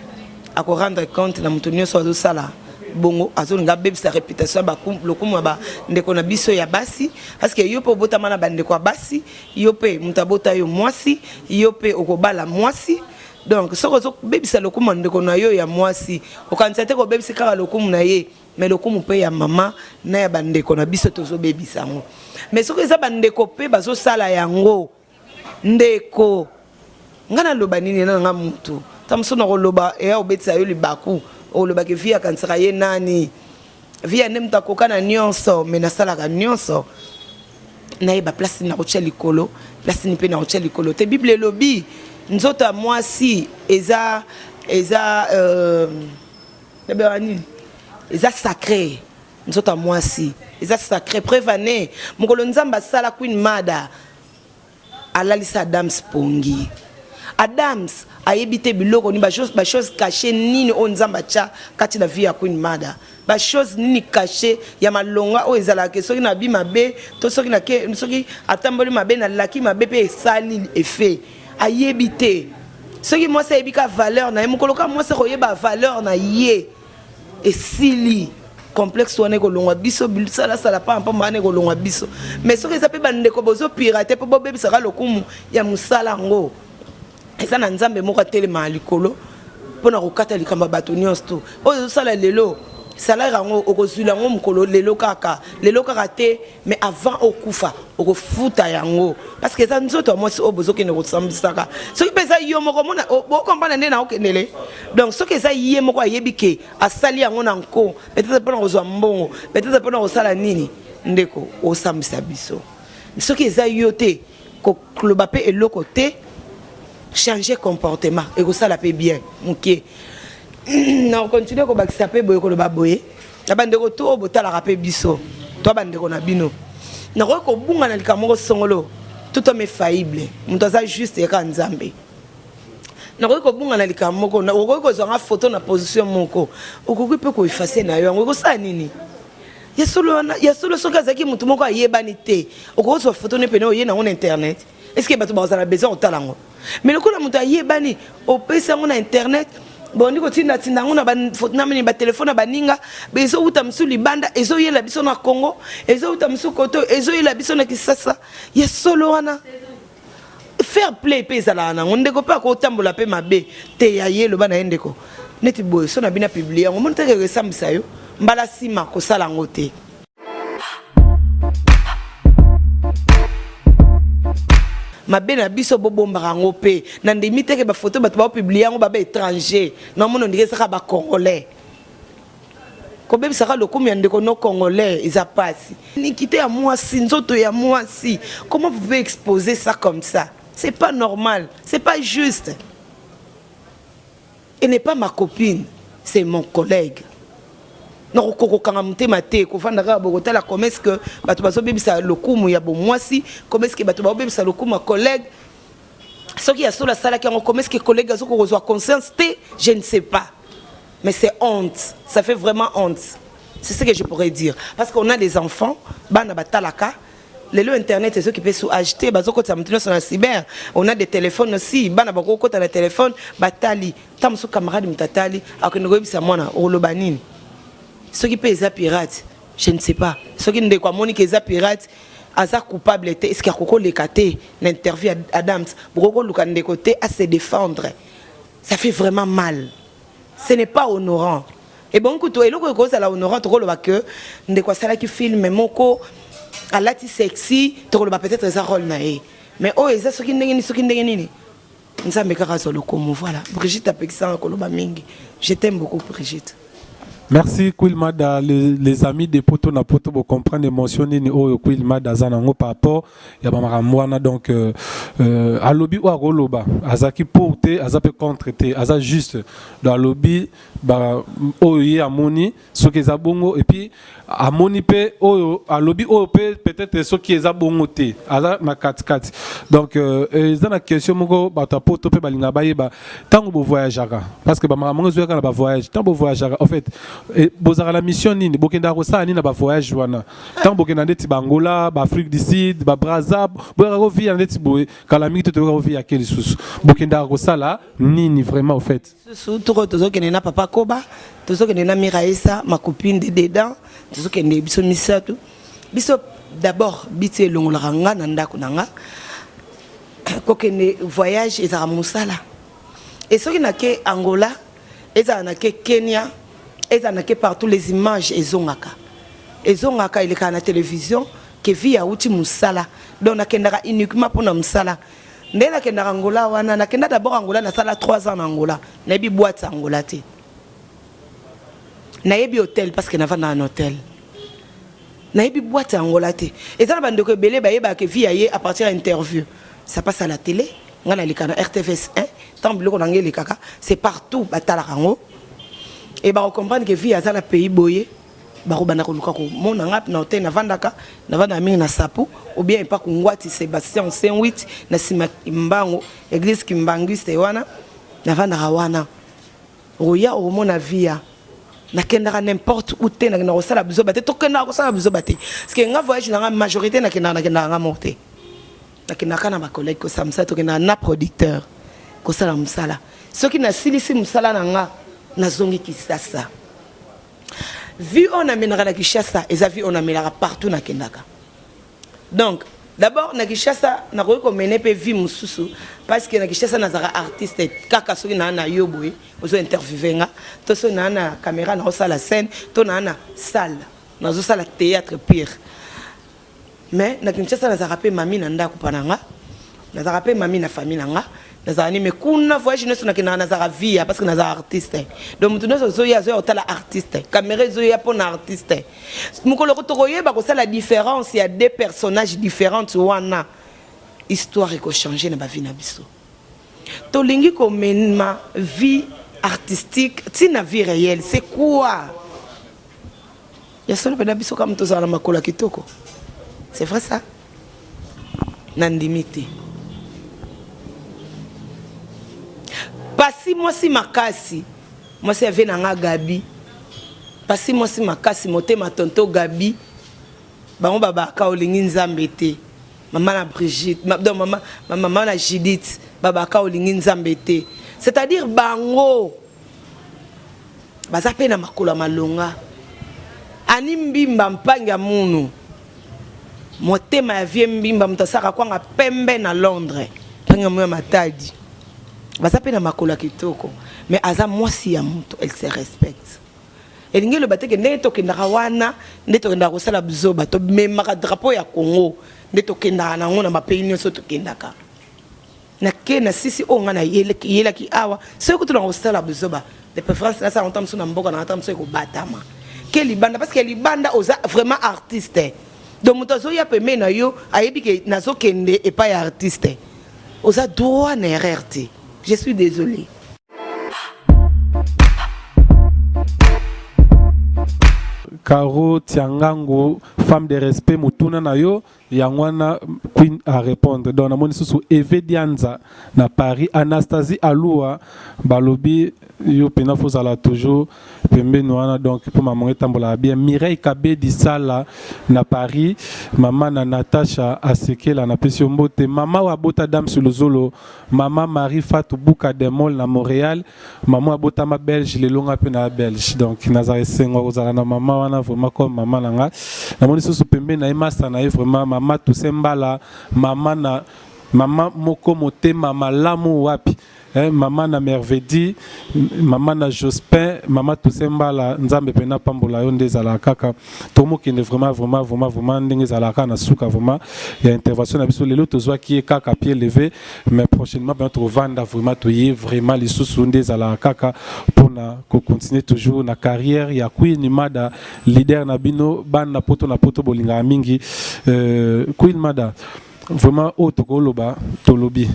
Akorendre compte na moto nyonso azosala. bongo azolinga abebisa réputation ya lokumu ya bandeko na biso ya basi, parce que yo mpe obotama na bandeko ya basi, yo mpe moto abota yo mwasi, yo mpe okobala mwasi. Donc soki ozobebisa lokumu ya ndeko na yo ya mwasi, okanisa te kobebisa kaka lokumu na ye, mais lokumu mpe ya mama na ya bandeko na biso tozobebisa yango. Mais soki eza bandeko mpe bazosala yango, ndeko, ngai naloba nini? Na nga mutu ta mosusu na koloba eya obetisa yo libaku, olobaki vi akanisaka ye nani, vi ya nde moto akoka na nyonso. Mais nasalaka nyonso, nayeba place nini nakotia likolo, place nini mpe nakotia likolo te. Bible elobi nzoto ya mwasi eza ebeka nini, eza sacré. Nzoto ya mwasi eza sacré. Preuve ane, mokolo Nzambe asala Queen Mada, alalisa Adams pongi. Adams ayebi te biloko nini, bachose caché nini oyo Nzambe atya kati na vie ya Queen Mada, bachose nini caché ya malonga oyo ezalaka. Soki nabi mabe to soki nake, soki atamboli mabe, nalaki mabe mpe esali effet, ayebi te. Soki mwasi ayebi ka valeur na ye, mokolo ka mwasi akoyeba valeur na ye, esili complexe wana, ekolongwa biso. Bisalasala pampamba wana ekolongwa biso. Mais soki eza mpe bandeko bozopirate mpo bobebisaka lokumu ya mosala yango, eza na Nzambe moko atelemaka likolo mpona kokata likambo ya bato nyonso. To oyo ezosala lelo, salaire yango okozwila yango mokolo lelo kaka, lelo kaka te, mais avant okufa okofuta yango, parce que eza nzoto ya mwasi oyo bozokende kosambisaka. Soki mpe eza yo moko omona, bokomprendre nde na okendele. Donc soki eza ye moko ayebi ke asali yango na nko, peut-être mpona kozwa mbongo, peut-être mpona kosala nini, ndeko, osambisa biso. Soki eza yo te, koloba mpe eloko te, changer comportement ekosala mpe bien moke. Na continue kobakisa mpe boye, koloba boye na bandeko to oyo botalaka mpe biso to bandeko na bino, nakoki kobunga na likambo moko songolo. Tout homme est faillible, moto aza juste eka Nzambe. Nakoki kobunga na likambo moko, okoki kozwanga photo na position moko, okoki mpe koeffacer na yo yango, ekosala nini? Ya solo wana, ya solo, soki azalaki motu moko ayebani te, okoki kozwa photo ne pene oye nango na internet, est ce que bato bazala besoin kotala yango? Mais lokola moto ayebani, opesi yango na internet, bondi kotindatinda yango na batelefone na baninga, ezowuta mosusu libanda, ezoyela biso na Congo, ezowuta mosusu koto, ezoyela biso na Kisasa. Ya solo wana, fair play mpe ezalaka nango. Ndeko mpe akotambola mpe mabe te, ya ye eloba na ye, ndeko, neti boye so na bino apublier yango, omoni teke esambisa yo mbala nsima kosala yango te. Mabe na biso bobombaka yango mpe na ndimi teke bafoto bato baopublier yango, baba étranger namona ondike ezaka bacongolais kobebisaka lokumu ya ndeko no congolais, eza pasi. Nikite ya mwasi, nzoto ya mwasi, comment vous pouvez exposer ça comme ça? C'est pas normal, c'est pas juste. Elle n'est pas ma copine, c'est mon collègue. Nakokokanga motema te kovanda kaka bokotala comment est-ce que bato bazobebisa lokumu ya bomwasi, comment est-ce que bato bazobebisa lokumu ya collègue. Soki ya solo asalaki yango, comment est-ce que collègue azoki kozwa conscience te? Je ne sais pas, mais c'est honte, ça fait vraiment honte, c'est ce que je pourrais dire, parce qu'on a des enfants, bana batalaka lelo internet ezoki mpe su age te, bazokotisa motu nyonso na cyber. On a des téléphones aussi, bana bakokota na téléphone, batali ta mosusu camarade, moto atali, akende koyebisa mwana, okoloba nini? Soki mpe eza pirate, je ne sais pas. Soki ndeko amoni ke eza pirate, aza coupable te, est-ce akokoleka te na interview? Adams, bokokoluka ndeko te à se défendre. Ça fait vraiment mal, ce n'est pas honorant. Ebongi kutu eloko ekozala honorant, tokoloba ke ndeko asalaki film moko, alati sexy, tokoloba peut-être eza rôle na ye. Mais oyo eza soki ndenge nini, soki ndenge nini, Nzambe kaka azwa lokumu. Voilà, Brigitte apekisanga koloba mingi. Je t'aime beaucoup, Brigitte. Merci Queen Mada, les amis de Poto na Poto bo comprendre émotion nini oyo Queen Mada aza nango par rapport ya ba makambo wana. Donc alobi oyo akoloba, azaki pour te, aza pe contre te, aza juste. Donc alobi ba oyo ye amoni soki eza bongo, et puis amoni pe oyo alobi oyo pe peut-être soki eza bongo te, aza na katikati. Donc eza na question moko bato ya Poto mpe balingaka bayeba: ntango bovoyageaka, parce que bamakambo ngo ezoyaka na bavoyage, ntango bovoyageaka, en fait bozalaka na mission nini? Bokendaka kosala nini na bavoyage wana? Ntango bokenda ndeti baangola, baafrique du Sud, babraza, boyaka kovia ndeti boye, Kala mingi te toyoka Viya ke lisusu. Bokendaka kosala nini vraiment au fait? Susu toko tozokende na papa Koba, tozokende na Miraesa, ma copine de dedans, tozokende biso misato. Biso d'abord biti elongolaka nga na ndako na nga. Kokende voyage ezalaka mosala. Et soki nake Angola, ezala nake Kenya, ezala nake partout, les images ezongaka. Ezongaka, elekaka na télévision ke vie awuti mosala. Donc nakendaka uniquement mpona mosala. Nde nakendaka Angola wana, nakenda d'abord Angola, nasala 3 ans na Angola. Nayebi boîte ya Angola te, nayebi hôtel parce que navandaka na hôtel, nayebi boîte ya Angola te. Eza na bandeko ebele bayebaka vie ya ye à partir ya interview, ça passe à la télé. Nga naleka na RTVS 1, ntango biloko na ngai elekaka, c'est partout, batalaka yango e bakocomprendre ke vie aza na pays boye. Bakobanda koluka komona nga na hotel navandaka. Navandaka mingi na Sapu ou bien epa Kungwati Sébastien 58, na nsima Mbango, église kimbanguiste wana, navandaka wana. Oya okomona via nakendaka n'importe où te. Nakendaka kosala bizoba te, tokendaka kosala bizoba te, parce que nga voyage nanga majorité nakendaka nga moko te. Nakendaka na bacollègue kosala mosala, tokendaka na producteur kosala mosala. Soki nasilisi mosala na nga, nazongi Kisasa. Vie oyo namenaka na Kinshasa eza vie oyo namelaka partout nakendaka. Donc d'abord na Kinshasa nakoki komene mpe vie mosusu, parce que na Kinshasa nazalaka artiste kaka. Soki naa na yo boye ozo interviewe nga, to soki naa na caméra naosala scène, to naa na salle nazosala théâtre pire. Mais na Kinshasa nazalaka mpe mami na ndako mpa na nga, nazalaka mpe mami na famille na nga, nazalaka nini. Mais kuna voyage nyonso nakendaka, nazalaka via, parce que nazala artiste. Donc moto nyonso azoya, azoya kotala artiste, caméra ezoya mpo na artiste. Mokolo tokoyeba kosala différence ya deux personnages différentes wana, histoire ekochange na bavie na biso. Tolingi komema vie artistique ntina vie réelle, c'est quoi? Ya solo mpena, biso kama tozala na makolo ya kitoko, c'est vrai ça, nandimi te. Pasi mwasi makasi, mwasi ave na nga Gabi, pasi mwasi makasi, motema tonto Gabi. Bango babaka olingi Nzambe te. Mama na Brigitte, donc mama na Judith, babaka olingi Nzambe te. C'est-à-dire bango baza mpe na makolo ya malonga. Ani Mbimba mpangi ya munu, motema ya vie Mbimba, moto asalaka kwanga pembe na Londres, mpangi ya mu ya Matadi, baza mpe na makolo ya kitoko. Mais aza mwasi ya moto, elle se respecte. Elingi eloba teke ndenge tokendaka wana, nde tokendaka kosala bizoba, tomemaka drapeau ya Congo, nde tokendaka nango na bapays nyonso tokendaka. Nake na sisi oyo ngai nayelaki awa, soki kutu na kosala bizoba, de préférence nasala ngo ta mosusu na mboka na nga, ta mosusu ekobatama ke libanda, parce que libanda oza vraiment artiste. Donc moto azoya pembeni na yo ayebi ke nazokende epai ya artiste, oza droit na erreur te. Je suis désolé. Caro Tiangango, femme de respect, motuna na yo yango wana Queen a répondre. Donc namoni susu Eve Dianza na Paris, Anastasie Alua, balobi yo pena fozala toujours pembeni wana, donc mpo maman etambolaka bien. Mireille Kabedi Sala na Paris, mama na Natacha Asekela, napesi yo mbote. Mama oyo abota Dame Suluzolo, mama Marie Fatou Buka Demol na Montréal, mama abotama belge, lelo nga mpe na belge, donc nazala esengo kozala na mama wana vraiment comme mama na nga. Namoni susu pembeni na ye masta na ye vraiment, mama Toussaint Mbala, mama na mama moko motema malamu wapi, eh, mama na Mervedi, mama na Jospin, mama Toussaint Mbala, Nzambe pena pambola yo. Nde ezalaka kaka tomokende vraiment vraiment vraiment vraiment ndenge ezalaka na suka vraiment ya intervention na biso lelo. Tozwaki ye kaka pied levé, mais prochainement pena tovanda vraiment, toye vraiment lisusu. Nde ezalaka kaka mpona kocontinue toujours na carrière ya Queen Mada, leader na bino bana Poto na Poto bolingaka mingi. Queen Mada, vraiment oyo tokoloba tolobi,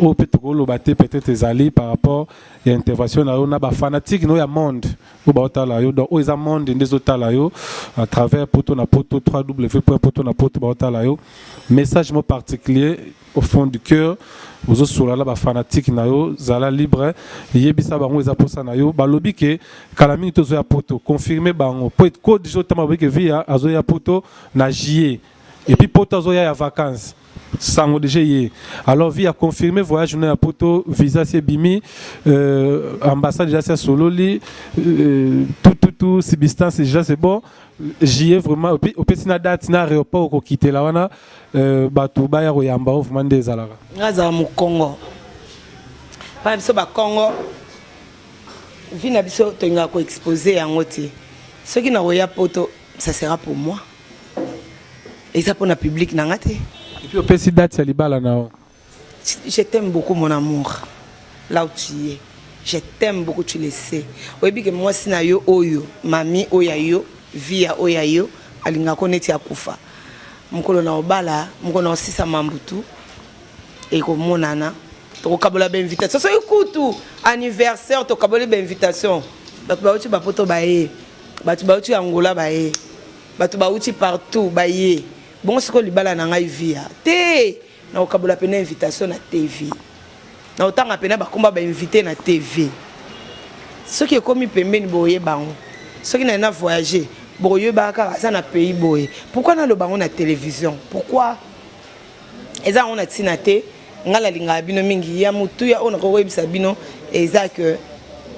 oyo mpe tokoloba te peut-être ezali par rapport ya intervention na yo na bafanatique no ya monde oyo baotala yo. Donc oyo eza monde nde ezotala yo à travers Poto na Poto, 3W Poto na Poto, baotala yo. Message mo particulier au fond du cœur ozosola na bafanatique na yo, zala libre, yebisa bango eza mposa na yo. Balobi ke kala mingi tozoya Poto, confirme bango po ko déjà otama boyi ke via azoya Poto na juillet, et puis Poto azoya ya vacances. Sango dejà eye. Alors vie a confirmer voyage na ya poto, visa si ebimi, euh, ambassade déjà si asololi, euh, tout tout tout substance déjà c'est bon. J'y ai vraiment opesi na date na aéroport okokitela wana euh, bato baya koyamba yo vraiment nde ezalaka. Nga azala mokongo. Bana biso ba Kongo vie na biso tolingaka ko exposer yango te. Soki nakoya poto ça sera pour moi. Eza pona public na nga te. Et puis opesi date ya libala na yo. Je t'aime beaucoup mon amour. Là où tu es. Je t'aime beaucoup tu le sais. Oyebi ke mwasi na yo oyo, mami oyo ya yo, vie ya oyo ya yo, alingaka ko neti akufa. Mokolo na obala, mokolo na osisa mambutu ekomonana. Tokokabola ba invitation. Soki kutu anniversaire tokaboli ba invitation. Bato bauti ba poto baye. Bato bauti Angola baye. Bato bauti partout baye. Bongo sikoyo libala na ngai via te nakokabola pena invitation na TV nakotanga pena bakomba ba invite na TV soki ekomi pembeni boyeba yango soki na na voyager bokoyeba kaka aza na pays boye pourquoi naloba yango na television pourquoi eza yango na ntina te ngai nalingaka bino mingi ya motuya oyo nakoki koyebisa bino eza que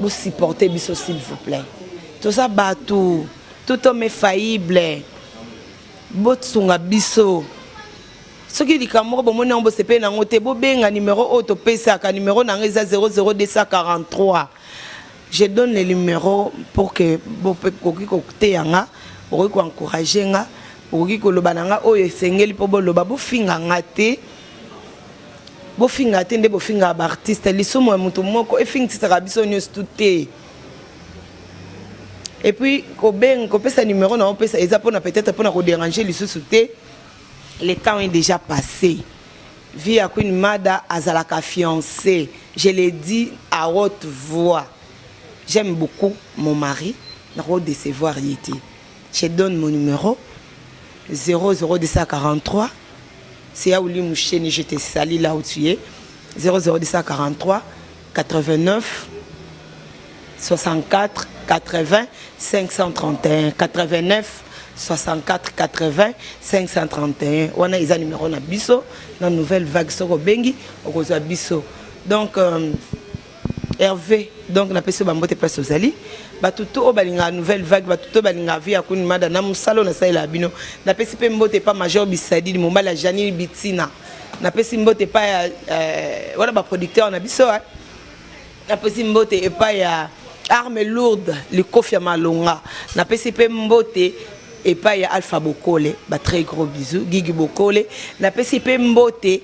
bosupporte biso s'il vous plaît toza bato tout homme est faillible Bosunga biso. Soki likambo moko bomoni yango bosepeli na yango te, bobenga numero oyo topesaka. Numero na yango eza 00243. Je donne le numero pour que bokoki koteya nga, bokoki ko encourager nga, bokoki koloba na nga oyo esengeli mpo boloba. Bofinga nga te. Bofinga te nde bofingaka ba artistes. Lisumu ya moto moko efingisaka biso nyonso tout te. Et puis kobenga kopesa numéro na opesa eza pona peut-être pona ko déranger lisusu te. Le temps est déjà passé. Vie ya Queen Mada azalaka fiancé. Je l'ai dit à haute voix. J'aime beaucoup mon mari. Nako décevoir ye te. Je donne mon numéro 00243. C'est Aouli Moucheni, je te salue là où tu es. 00243 89 64 80 531 89 64 80 531 wana eza numero na biso na nouvelle vague soki obengi okozwa biso donc euh, Hervé donc napesi yo bambote place ozali bato to oyo balingaka nouvelle vague bato to balingaka vie ya kuni mada na mosala oyo nasalelaka bino napesi mpe mbote epa major bisadidi mobali ya janine bitina napesi mbote epai ya euh, wana baproducteur na biso eh. Napesi mbote epai ya arme lourde likofi ya malonga. Napesi pe mbote epai ya Alpha Bokole, ba très gros bisous Gigi Bokole. Napesi pe mbote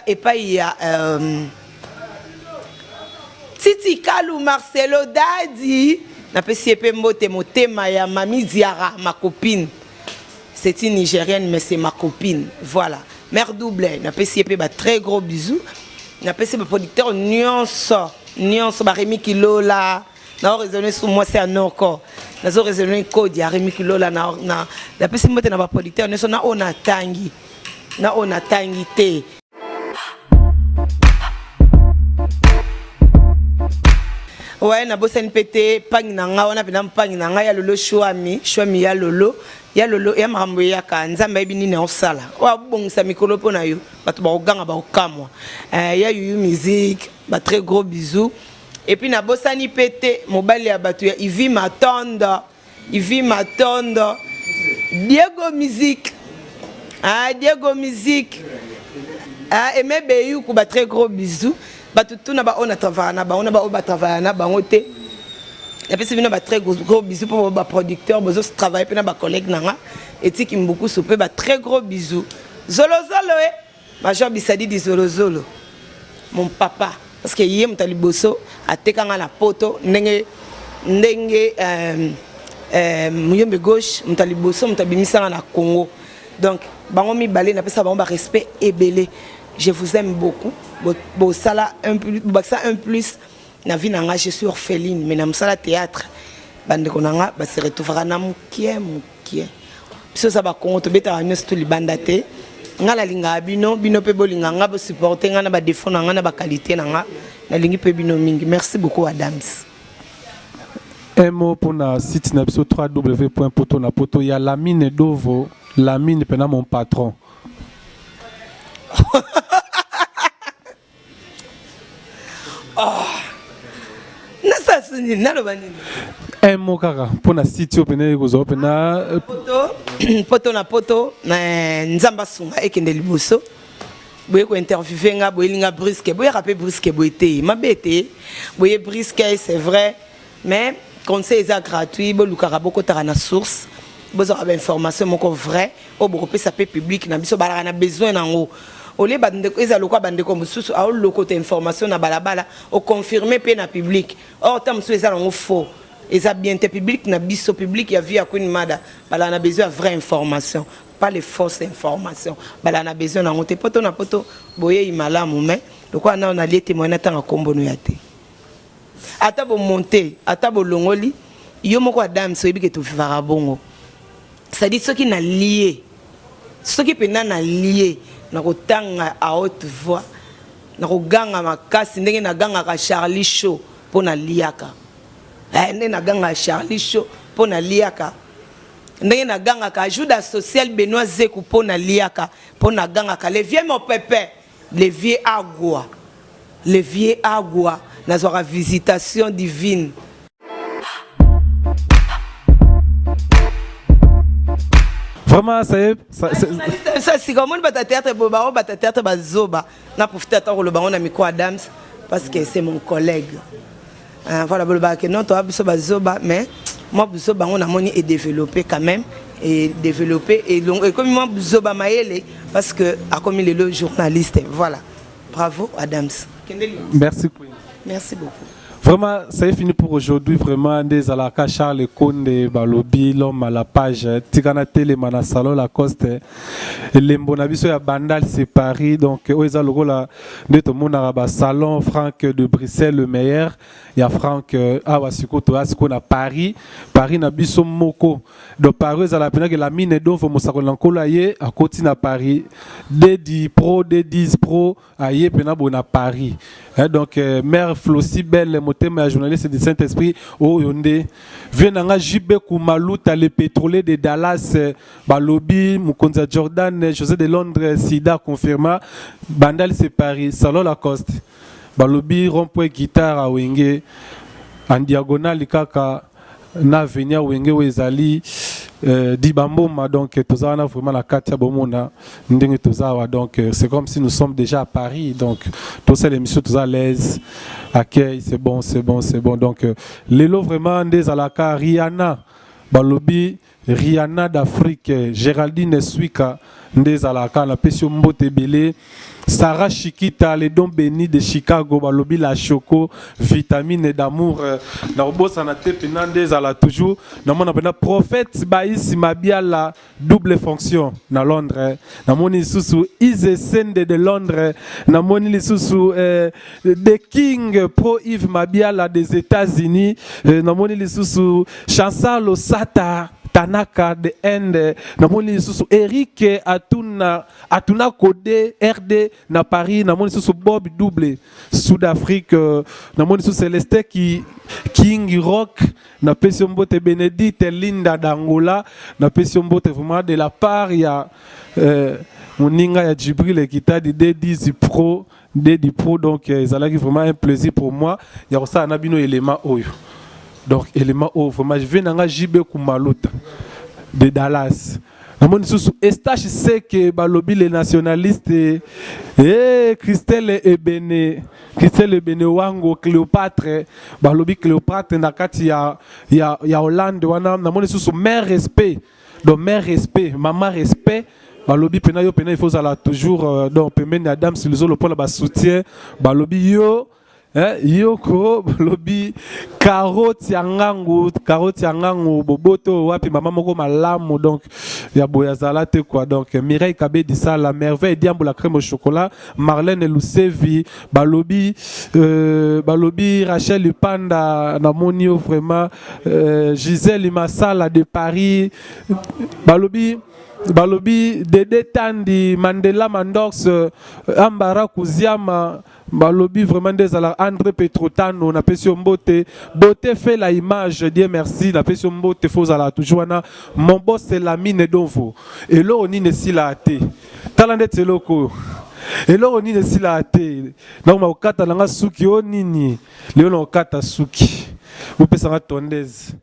epai ya euh, Titi Kalu Marcelo Dadi. Napesi ye pe mbote motema ya Mami Diara ma copine. C'est une Nigérienne mais c'est ma copine. Voilà. Mère double, napesi ye pe ba très gros bisous. Napesi ba producteurs nyonso, nyonso ba Remy Kilola, na raisonner sur moi c'est un noko. Nazo raisonner code ya Remy Kilola na na napesi mbote na ba producteurs nyonso na oyo natangi. Na oyo natangi te. Ouais, nabosani mpe te mpangi na ngai wana mpena mpangi na ngai ya lolo shwami shwami ya lolo ya lolo ya makambo eyaka nzambe ayebi nini aosala oyo abongisa mikolo mpo na yo bato bakoganga bakokamwa eh, ya yuyu musique ba très gros bisous et puis nabosani mpe te mobali ya bato ya ivi matondo Ivi Matondo, Diego Musique, ah, Diego Musique, ah, Aimé Beyuku, ba très gros bisous. Bato tuna ba oyo na travailla na bango na ba oyo ba travailla na bango te. Napesi bino ba très gros, gros bisous pour ba producteurs, bozo travailler pe na ba collègues na nga. Etiki Mbukusu pe ba très gros bisous. Zolo zolo eh. Major Bisadidi zolo zolo mon papa parce que ye moto ya liboso ateka nga na poto ndenge ndenge euh, euh, muyombe gauche moto ya liboso moto abimisa nga na Congo donc bango mibale napesa bango ba respect ebele je vous aime beaucoup bosala un plus bobakisa un plus na vie na nga je suis orpheline mais na mosala théâtre bandeko na nga ba se retrouvera na mokie mokie biso oza bakongo tobetaka nyonso to libanda te nga nalingaka bino bino mpe bolinga nga bosupporte nga na badefaut na nga na baqualité na nga nalingi mpe bino mingi merci beaucoup adams Un mot pour na site na biso www.potonapoto ya Lamine Dovo, Lamine pena mon patron. nini, naloba nini? Un mot kaka mpona site oyo pene ekozwa mpena. Poto, poto na poto na Nzambe asunga ekende liboso. Boye kointerviewe nga, boyelinga brusque, boyaka mpe brusque boye te, mabe te, boye brusque, c'est vrai, mais conseil eza gratuit. Bolukaka, bokotaka na source, bozwaka bainformation moko vrai oyo bokopesa mpe public na biso. Balaka na besoin nango olie bandeko, eza lokwa bandeko mosusu aolokota information na balabala, oconfirme mpe na public, or ta mosusu eza nango faux, eza bien te. Public na biso, public ya vie ya Queen Mada, balaka na besoin ya vraie information, pas les fausses informations. Balaka na besoin nango te. Poto na poto, boyei malamu, mais lokola nao nalie te, moyen natanga nkombono ya te. Ata bomonte, ata bolongoli yo moko, Adams, oyebi ke tovivaka bongo. C'est-à-dire soki nalie, soki mpenza nalie, nakotanga à haute voix, nakoganga makasi ndenge nagangaka Charlie Show mpo naliaka. Ndenge nagangaka Charlie Show mpo naliaka, ndenge nagangaka Judas social Benoît Zeku mpo naliaka, mpo nagangaka le vieux mon pépé, le vieux agua, le vieux agua, nazwaka visitation divine. Vraiment, ça y est, ça sika omoni bato ya théâtre boye, bango bato ya théâtre bazoba. Na profite ata koloba ngo na micro Adams parce que c'est mon collègue. Voilà, bolobaka ke non, toya biso bazoba, mais mwa buzoba yango namoni edéveloppe quand même, edéveloppe, ekomi mwa buzoba mayele parce que akomi lelo journaliste. Voilà, bravo Adams. Merci Queen. Merci beaucoup. Vraiment, ça est fini pour aujourd'hui. Vraiment, nde ezalaka Charles Konde, balobi l'homme à la page. Tikana telema na salon Lacoste, elembo na biso ya Bandal, c'est Paris. Donc oyo eza lokola nde tomonaka basalon Franck de Bruxelles, le meilleur ya Franck. Awa sikoyo toya sikoyo na Paris, Paris na biso moko. Donc Paris ezala mpenake la mine donfo mosakoli na nkolo aye akoti na Paris, D10 Pro, D10 Pro aye mpena boye na Paris. Donc mère Flossi Belle, motema ya journaliste du Saint Esprit, oyo nde vie na nga. JB Kumaluta, le pétrolier de Dallas, balobi mokonzi ya Jordan José de Londres, sida confirma. Bandal c'est Paris, salon Lacoste, balobi rond-point guitare awenge en diagonale kaka na avenue Wenge oyo ezali Dibamboma. Donc toza wana vraiment na kati ya bomona ndenge toza awa. Donc c'est comme si nous sommes déjà à Paris. Donc tosala émission, toza à l'aise, accueil, c'est bon, c'est bon, c'est bon. Donc lelo vraiment nde ezalaka Rihanna, balobi Rihanna d'Afrique, Géraldine Swika, nde ezalaka, napesi yo mbote ebele. Sarah Chiquita, les dons bénis de Chicago, balobi la choco, vitamine d'amour. Nakobosana te mpena nde ezala toujours namona mpena prophète Baisi Mabiala, double fonction na Londres. Namoni lisusu Ise Sende de Londres, namoni lisusu The King Pro Yves Mabiala des États-Unis, namoni lisusu Chansal Osata Tanaka de Inde, namoni lisusu Eric Atuna, Atuna Kode RD na Paris, namoni lisusu Bob Double Sud-Afrique, namoni lisusu Celestin ki King Rock, napesi yo mbote. Bénédicte Linda d'Angola, napesi yo mbote vraiment de la part ya moninga ya Djibril Ekitadi, D10 Pro, D10 Pro. Donc ezalaki vraiment un plaisir pour moi ya kosala na bino élément oyo. Donc élément oyo vraiment je viens nanga JB Kumaluta de Dallas, namoni lisusu Estache Seke, balobi les nationalistes, Christelle Ebene, Christelle Ebene Wango, Cléopâtre, balobi Cléopâtre na kati ya Hollande wana. Namoni lisusu mère respect, donc mère respect, mama respect, balobi mpena yo mpena il faut ozala toujours donc pembeni ya Dame Siluzolo mpona basoutien. Balobi yo, yoko balobi carotte ya ngangu, carotte ya ngangu, boboto wapi, mama moko malamu. Donc ya boye azala te quoi. Donc Mireille Kabedi Sala, Merveille Diambo, la crème au chocolat, Marlène Lusevi, balobi balobi Rachel Lupanda, namoni yo vraiment, Gisèle Masala de Paris, balobi Dede Tandi, Mandela Mandox, Ambara Kuziama, balobi vraiment nde ezala André Petrotano, napesi yo mbote. Beauté fait la image, Dieu merci, napesi yo mbote. Fo ozala toujours wana. Mon boss, c'est Lamine Donvo. Eloko nini esila te? Tala ndeti eloko oyo, eloko nini esila te? Nakoma kokata nanga suki oyo nini lelo, na kokata suki. Bopesanga tondeuse.